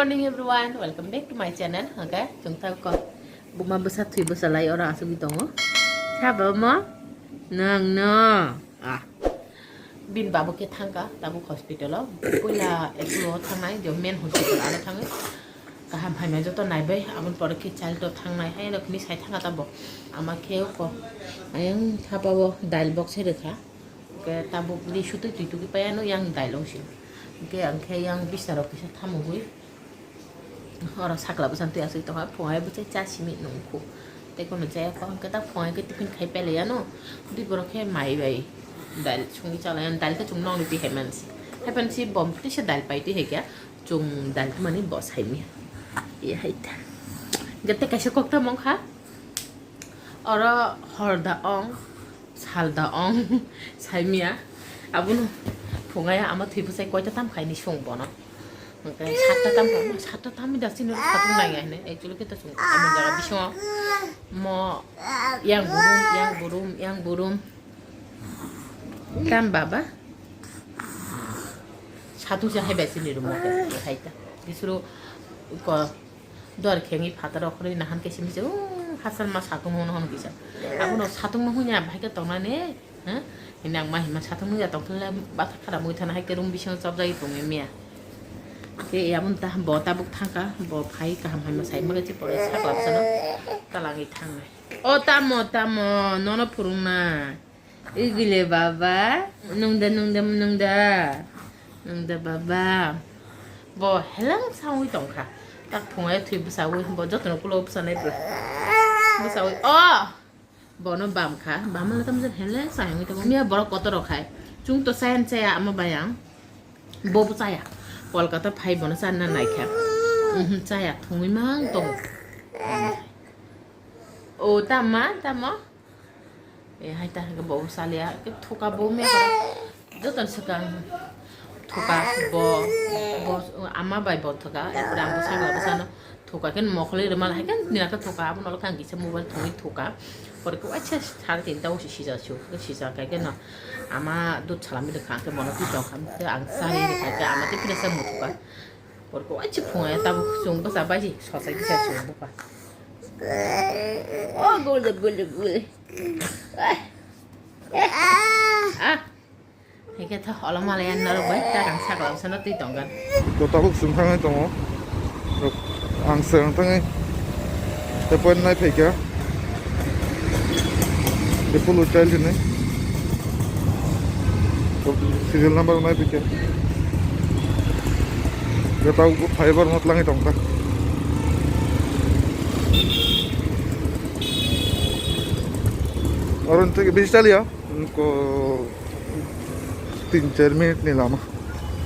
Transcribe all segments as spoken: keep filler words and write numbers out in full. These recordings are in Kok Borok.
Morning everyone, welcome back to my channel. Okay, chwng ta ko buma bwsa thwi bwsa lai oro asugwi tongo. Sabo mo? Nang no. Ah. Bin babu khe thangka tabuk hospital o. Puila Apollo o thangnai, je main hospital ano thangwi. Kaham hamya joto naibai, aboni pore khe child o thangnai. Hai rok ni sai thangka tabo. Ama khe ko ayang thapa o dail box se rwkha. Hwnkhe tabuk ri sutwi twi tugwi paiya no yang dailong sio. Hwnkhe ang khe yang bisna rok kisa thamugwi oro sakla bwsang twi aswk tongkha, phungai bwsai cha simi nungkhu. Tei kono chaya kho, hwnkhe ta phungai khe tiffin khai pailaiya no. Tei borok khe mai bai dail songwi chalaiya, dail khe chwng nokni twi hai mansi. Hai mansi bom tisa dail pai twi hai khe chwng dail mani bo saimya. Ye hai ta. Hwnkhe tei kaisa kok tamo wngkha. Oro hor da ong, sal da ong, saimya. Abono phungai ama thwi bwsai koita tam khaini sung bono. Hwnkhe satta tam kha, satta tamwi da chini satung nai hine. Actually khe to chwng emon jaga bisingo mo yang burum, yang burum, yang burum. Tam baba. Satung se hai bai chini room o khe hai ta. Bisuro ko Dor khengwi phataro khorwi nahan khe simi se, "Umm, hachal ma satung no hwn kisa." Abono satung no hwnya bahai khe tongnani, ha? Hini ang ma hima satung nungya tongthokle bathak khara mui thana hai khe room bisingo chopjagwi tongwi miya. Khe aboni ta bo tabuk thangkha, bo phai kaham hai ma sai mage chi pore sakla bwsano talangwi thangnai. O tamo, tamo, nono phurungnai. Igile baba, nungda, nungda, nungda, nungda baba. Bo heleng sawi tongkha. Tak phungai thwi bwsawi, bo jotono kulo bwsanai bwla. Bwsawi, oh! Bono bam kha, bam le tamjani heleng sayangwi tongo. Miya borok kotor rok hai. Chwng to chaya chaya ama bayang. Bo bo chaya. Kolkata phai bono channa naikha. Mhm, chaya thungwi mang tongo. O tama, tama. E hai ta hwnkhe bo saliya, khe thuka bo me joto swkang thuka bo, bo ama bai bo thuka, erpore ang bo sakla bwsano thuka khe mokol rwma hai khe nina khe thuka, abono khe ang kisa mobile thungwi thuka, pore khe waisa sare tinta o sijak su, sijak khe no ama dud salami rwkha, ang khe bono twi tongkha, ang chari rwkha khe ama tei pressure muthuka, pore khe waisa phunga tabuk chwng bwsa bai si sochai kisa chwng bwkha. Oh, gule, gule, gule. Ah. Hingke tha, olo malai ang norok bai, ta rang sakla bwsano twi tongkha. To tabuk chwng thangwi tongo. Ang swng thangwi. Te point nai phaikha. Te pulu child hinwi. To serial number nai phaikha. Te tabuk bo fiber no tlangwi tongkha. Oro hwnkhe bisi chaliya. Ko tin char minute ni lama.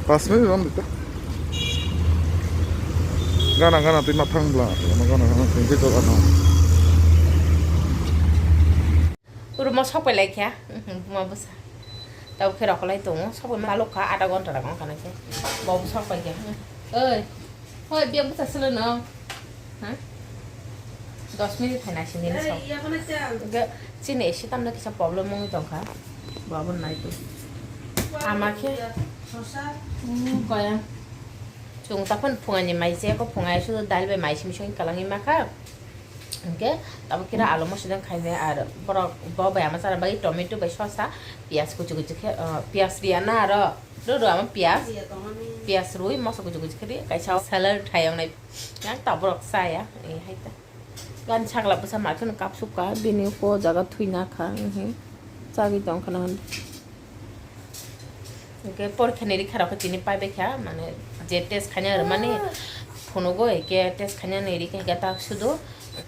Pas minute rom dita. Gana gana twi mathang bla. Lama gana gana twi dito gana. Urumo sok pai lai kha. Mhm, buma bwsa. Tau khe rok lai tongo. Sok pai ma lok kha, adha ghonta rok wng kha na khe. Bo sok pai kha. Oi. Hoi, biya bwsa silo no. Ha? Dos minute hai naising din sok. Ga, chini esi tamno kisa problem wngwi tongkha. Bo abo nai tu. Ama khe. Hmm, koya. Chwng takhon phungani mai je ko phungai sudo dal bai mai simi song kalangwi makha. Hingke tabo kira alu mosideng khainai ar borok bo bai ama chana bagwi tomato bai sosa, piyas kuchu kuchu khe, ah, piyas riya na aro rw rw ama piyas, piyas rwi moso kuchu kuchu khe ri kaisa salad thayong nai yang ta borok chaya, eh, hai ta. Gan sakla bwsa ma kheno kapsuk ka bini ko jaga thwi na kha, eh, chagwi tong khana. Hingke porikha ni rikha rok khe tini pai bai kha, mane je test khaina rwmani phunugo, hingke test khaina ni rikha hingke ta sudo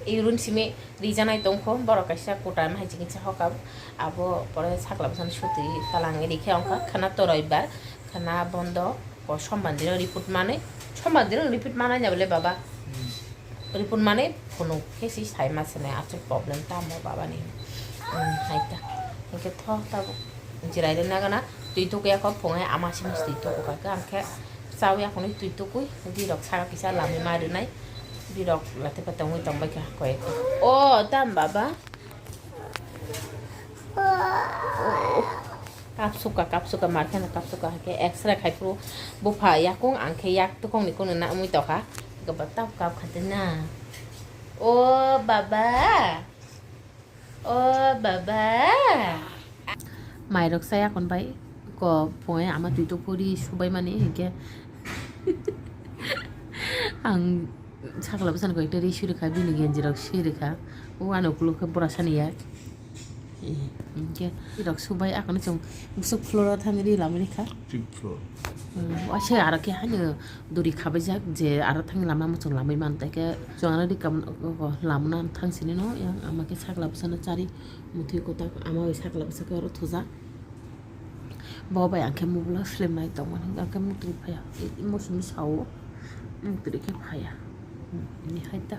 urine simi rijanai tongkho, borok kaisa kutai ma hai chikisa hoka, abo pore sakla bwsano sutwi talangwi rikhe wngkha, khwna toroi bar, khwna bondo, o sombar dino report manwi, sombar dino report manai na bole baba. Report manwi phunuk khe si sai ma sene aswk problem tamo baba ni. Hmm, hai ta. Hingke tho tabuk jirai rwna gana twi tuku ya kho phungai ama simi twi tuku kha khe ang khe chawi akhonwi twi tukui di rok saka kisa lamwi ma rwnai di rok late pa tongwi tongbai kha koi. O tam baba. Kapsuka, kapsuka, mar kheno kapsuka, hake X-ray khai phuru bupha yakung, ang khe yak tukong ni kunu na mui tokha. Gabak tap kap khate na. O baba. O baba. Mairok saya kon bai ko phungai ama twi to phuri subai mani hingke. Ang sakla bwsano koi ri suri kha bini genji rok suri kha. O ano ukuluk khe bora sani ya. Hingke rok subai akono chwng busuk floor o thangwi ri lamani kha. Fifth floor. Waisa aro khe haino duri khabaijak je aro thangwi lama muchung lamwi man, tei khe chwng aro ri kam lamna thang sini no yang ama khe sakla bwsano chari muthwi kotak ama bai sakla bwsa khe oro thujak. Bo bai ang khe mobile o film nai tongmani, ang khe muktwi phaiya, mosimi sao muktwi khe phaiya. Ini hai ta.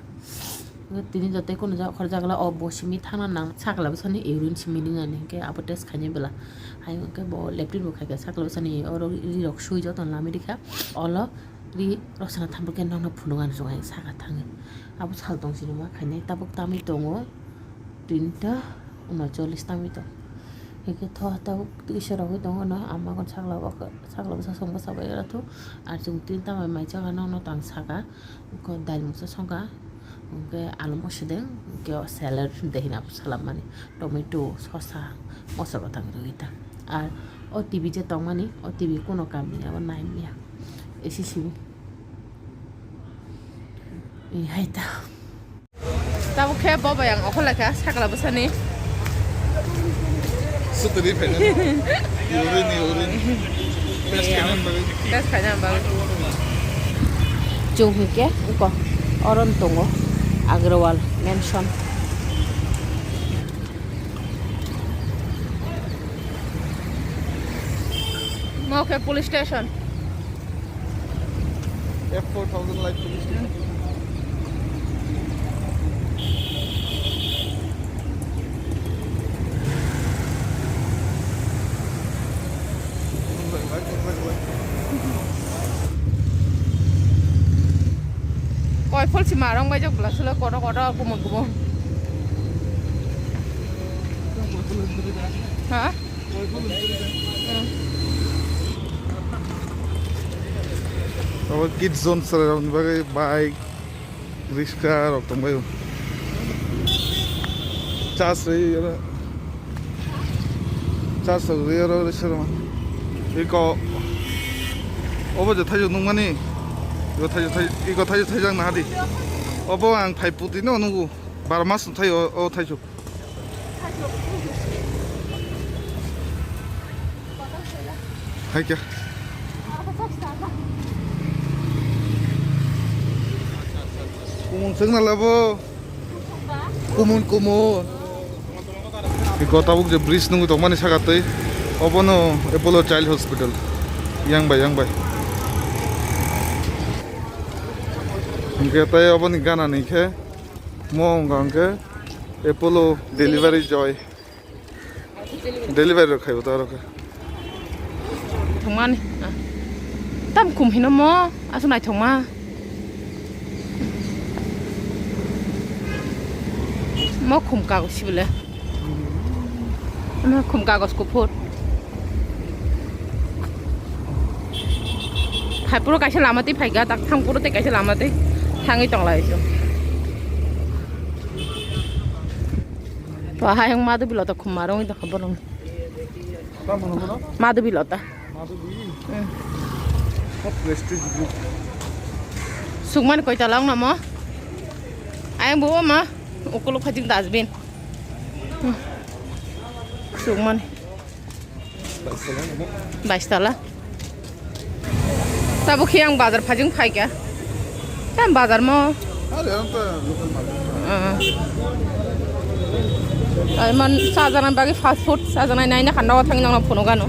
Tini joto kunu ja khorjagla o bo simi thangna nang sakla bwsani urine simi rinani hingke abo test khainai bwla. Hai hingke bo latrine bo khaikha sakla bwsani oro ri rok sui joto lamwi rikha. Olo ri rosana thambo khe nono phunukani chwng hai saka thangwi. Abo sal tong sini ma khainai tabuk tamwi tongo. Tinta unocholish tamwi tong. Hingke tho tabuk twisa rogwi tongo no ama kon sakla bwsa song bwsa bai oro thu. Ar chwng tinta mai mai chaga nono tang saka. Ko dail mungsa songkha, hingke alu mosodeng, hingke o salad de hina salamani, tomato, sosa, moso bwtang rwgwi ta. Ar o T V je tongmani, o T V kuno kamni abo nai manya. Isi simi. Hai ta. Tabuk khe bo bai ang okho laikha sakla bwsani. Sutri phaina. Urine, urine. Test khaina bagwi. Test khaina bagwi. Chwng hwnkhe uko oron tongo Agrawal Mansion. Mo khe police station. F four thousand light police station. Koi phol si marong bai jok bla silo kotor kotor kumun kumun. Ha? Abo kids zone chwrairokni bagwi bike, riska rok tongbaio. Charge rwi oro, charge rok rwi oro risa rwma. Iko obo je thaichuk nukmani, iko thaichuk thai-, iko thaichuk thaijak nahadi. Obo ang thai puti no nukgo, bar mas thai o, o thaichuk. Hai kya? Kumun sengna labo. Kumun, kumun. Iko tabuk je bridge nungwi tongmani saka twi. Obono Apollo Child Hospital. Yang bai, yang bai. Hingke tei oboni gana ni khe. Mo wngkha hwnkhe Apollo Delivery Joy. Delivery rok khaibo ta aro khe. Thwngmani, ah. Tam khum hino mo, aswk naithokma. Mo khum kagoj sibole. Mo khum kagoj kuphur. Phai phuru kaisa lama twi phaikha, tak thang phuru tei kaisa lama twi thangwi tonglai chwng. To hayung madu bilo to khum marung tongkha borok. Tamo no bono? Madu bilo ta. Madu bi? Hmm. Oh, Prestige Group. Sukmani koi tala wng namo? Ayang bo ma ukuluk phajing dustbin. Hmm. Sukmani. Bais tala. Tabuk khe ang bazar phajing phaikha. Tam bazar mo. Are, ang ta local market. Ah. Ai man sajana bagwi fast food sajana naina khan nogo thangwi nangno phunukgano.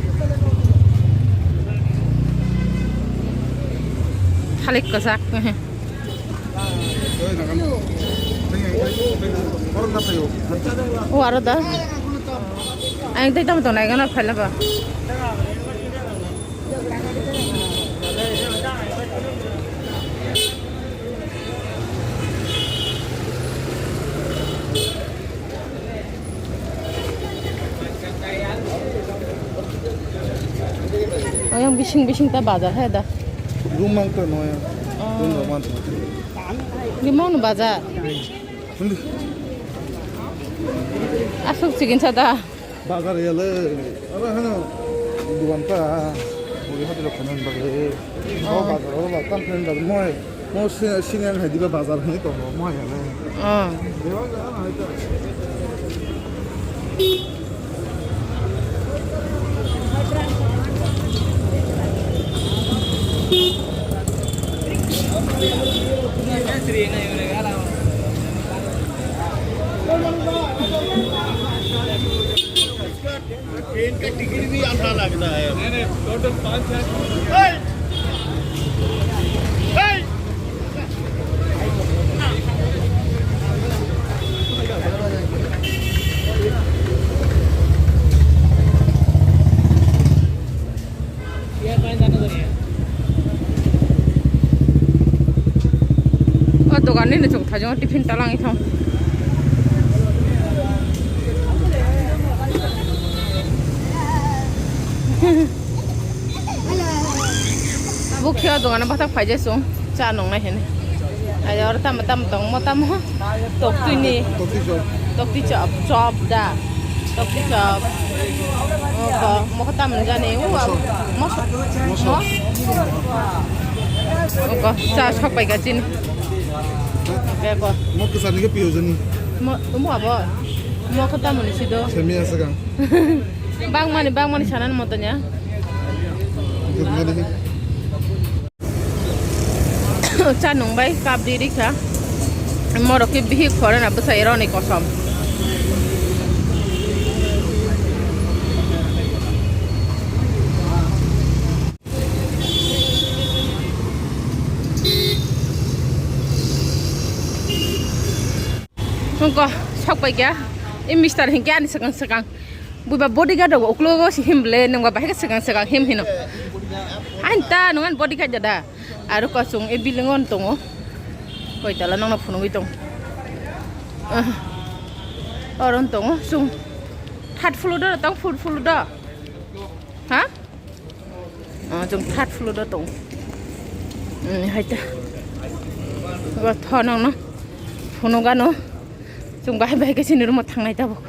Thalik kwchak. O aro da. Ang tei tamo tongnai gana phaila ba. Yang bising bising ta bazar hai da. Room mang to noya. Oh. Room mang to. Di mana bazar? Hindi. Asuk chicken sa da. Bazar ya le. Aba hano dukan ta. Muri hati lo kanan bagre. Oh, bazar, oh, bazar, tan kanan bagre. Moi. Mo si-, sinian hai diba bazar hai tongo, mo hai ane. Ah. Dewa ga na hai ta. Train का टिकट भी आधा लगता है। नहीं, नहीं, टोटल पाँच है। O dogan ni no chwng thajong tiffin talang ithang. Bukhe o dogan bathang phaijai chwng cha nongnai hini. Ayo oro tamo tamo tong mo tamo. Toktui ni. Toktui chop. Toktui chop, chop da. Toktui chop. Oko, mokho tamo jani. U, moso. Moso. Moso. Mo? Oko, cha sok pai ga chini. Oko. Mo kwchar ni khe pio jani. Mo, mo abo. Mokho tamo ni sido. Semi asa kang. Bang mani, bang mani sanan motonya. Good morning. Cha nung bai cup di rikha. Morok khe bihik phore na bwsai roni kosom. Hwnkhe sok pai kha. I mister hinkhe ani swkang swkang. Buiba bodyguard rok uklogo se him ble, nwngba bahai khe swkang swkang him hino. Hain ta nwng ani bodyguard da. Aro kosong e building on tongo. Koi tala nangna phunugwi tong. Ah. Oron tongo sung. Third floor do tong, fourth floor do. Ha? Ah, jong third floor do tong. Hmm, hai ta. Ba thonong no. Phunugano. Jong bahai bahai khe sini room thangnai tabuk.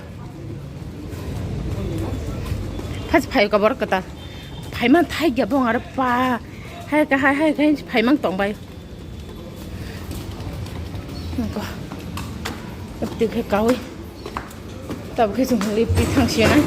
Phas phai ka bor kata. Phaiman thai ya bong ar pa. Hai ka hai hai hai phaimang tong bai. Nangkha. Abdi khe kawi. Tabuk khe chwng lift ri thang si na.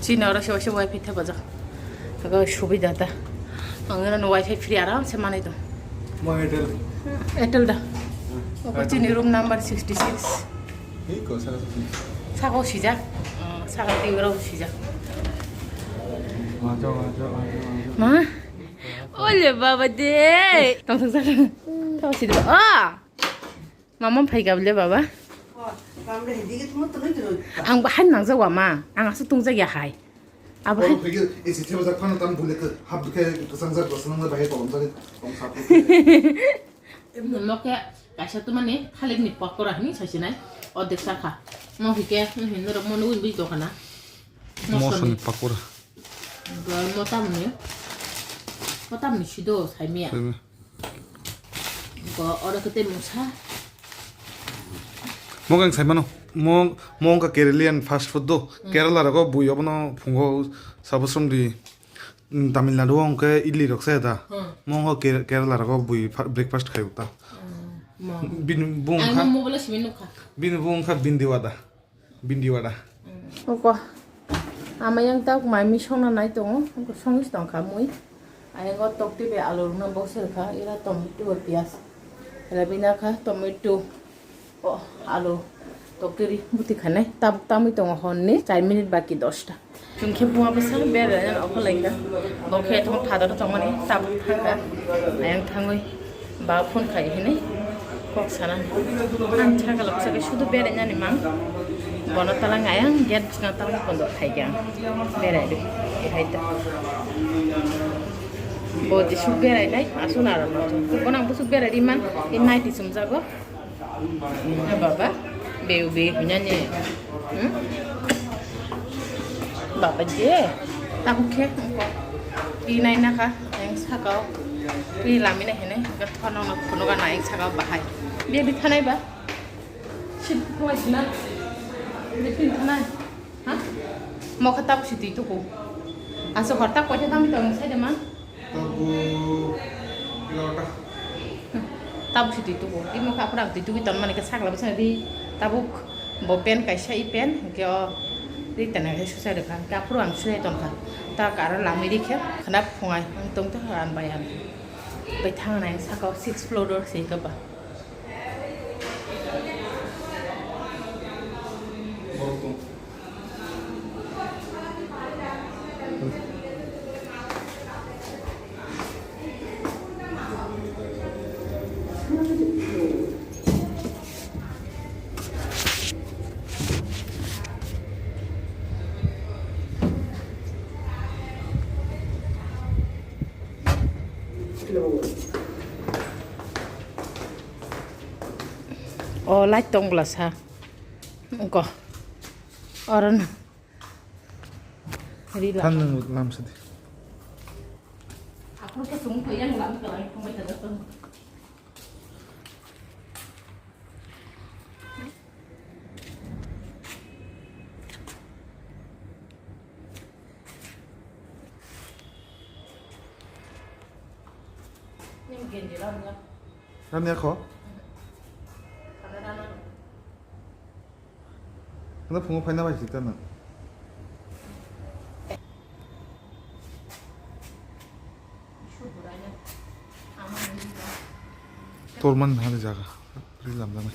Chini oro se waisa wifi thepajak. Ego subida ta. Ang nang wifi free aram se manai tong. Mo Airtel. Airtel da. Hmm, obo Airtel. Chini room number sixty six. Hei ko saka sini. Saka sijak. Oh, saka tiwara sijak. Ajo, ajo, ajo, ajo. Ma? Ole baba de. Tong tong saka. Tong sijak. Ah! Mama phaikha bole baba. Ang bahai nangjago ma. Ang aswk tongjakya hai. Abo hai. Oro phaikhe isi thepajak phano tam bule khe hap khe kwchang jak bwswk nang bahai kolom jak tong sap. Mo khe kaisa to mani thalikni pakora hini sasinai. Odek sakha. Mo hike hin norok mo nugwi bui dokhana. Mosoni pakora. Motamni. Motamni sido saimia. Saimia. Ko oro kete musa. Mo kang saimano. Mo, mo wngkha Keralian fast food do. Mm. Kerala rogo bui obono phungo sabosrom di. Mm, Tamil Nadu o hwnkhe idli rok se da. Hmm. Mo wngkha Ke-, Kerala rogo bui fa-, breakfast khaio ta. Hmm, mo. Bini bung Ang kha. Mo mobile simi nukha. Bini bung kha Bindiwada. Bindi wada. Oko. Ama yang tak mai mi songna nai tongo. Oko songis tong kha mui. Ayang o tok twi bai alu rwna box rwkha. Ira tomato bai piyaj. Ira bina kha tomato. O alu tok twi ri buti khanai. Tabuk tamwi tongo honni char minute baki dosta. Chwng khe buma bwsa bera nani okho laika. Bo khe tong phadar tongmani tabuk thangkha. Ayang thangwi ba phone khai hinwi kok sanani. Ang thangkha lok sake sudu bera nani mang. Bono talang ayang gate bisna talang kondo khai khe ang. Berai di. Hai ta. Bo jisuk berai nai asun aro no. Bono ang busuk berai di man. In nai ti sumjago. Baba, beu beu hunyani. Hmm? Baba je, tabuk khe wngkha. Ri nai nakha, ang sakao. Ri lamina hene, ga thono no phunuga na ang sakao bahai. Bia bi thanai ba? Sit thoi sina. Bia tin thanai. Ha? Mokha tabuk si twi tuku. Aso hor tak koitha tangwi tong sai de ma? Tabuk egarota. Tabuk si twi tuku. Imo kha phura twi tugwi ton mani khe sakla bwsa ri tabuk bo pen kaisa i pen hwnkhe o ri tana khe susa rwkha. Hwnkhe aphuru ang susa tonkha. Tak aro lamwi ri khe khna phungai ang tong tongkha ang bai ang. Bai thang nai saka o six floor o se khe ba. O light tong bwla sa. Ungko. Oro no. Ri la. Than nwng lam sadi. Aphuru khe chwng koi yang lam kala thangbai ta jato. Nini genji lam ya. Lam ya kho? Khana dana. Ano phungo phaina bai sita na. Torman hari jaga. Ri lam dana.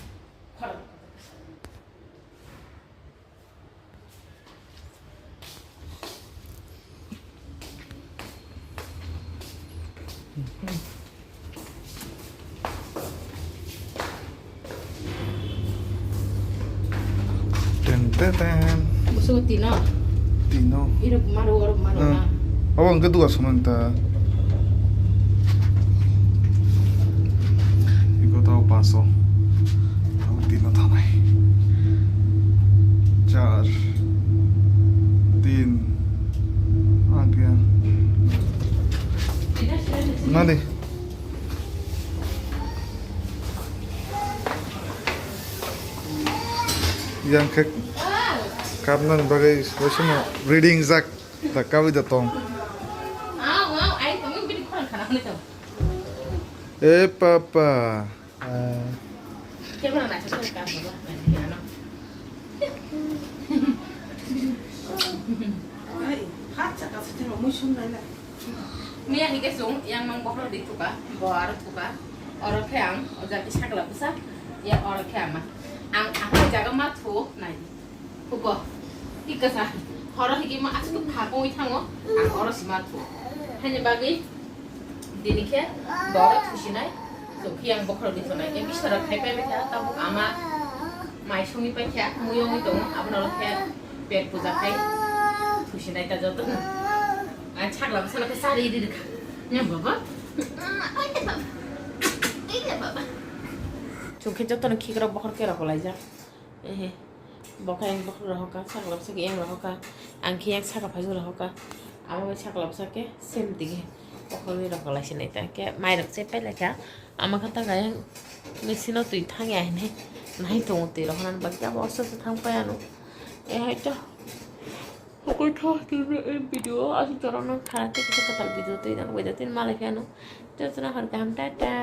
Ten, ten, ten. Busu tino. Tino. Irok maru, orok maru Hmm. na. Abo hwnkhe duga sono ta. Iko tao paso. Tao tino thanai. Char. Tin. Agya. Nadi. Yang khe kapnani bagwi waisano ready wngjak da kawi da tong. E papa. Miya hike sung yang mang bokhorok di thuka, bo aro thuka. Oro khe ang o jati sakla bwsa, ya oro khe ama. Ang akhai jaga ma thu nai. Hubo, hikasa, horo higi ma aswk phakongwi thango, ang oro sima thu. Haini bagwi dini khe boro thusinai, chukhi ang bokhorok di thonai. Khe bisora khai pai kha, tabuk ama mai songwi pai kha, mui wngwi tongo, abono khe pet puja khai thusinai ta joto. Ang chakla bwsano khe chari ri rwkha. Nya baba? Oile baba. Oile baba. Chukhe jotono khikrok bokhor khe rokolaijak. Ehe. Bo khe ang bokhorok rohorkha, sakla bwsa khe yang rohorkha, ang khe yang saka phaisu rohorkha. Abo bai sakla bwsa khe same dige bokhorok rohorlai sinai ta. Khe mairok se pailai kha. Ama khe ta gayang machine o twi thang ya hinwi nai tongo twi rohornani bagwi abo osto osto thang pai ano. E hai to. Hokoi tho tini video aswk jorok no khara tei kisa kwtal video twi nang bai da tini malai khe ano. Jotono hor kaham, tata.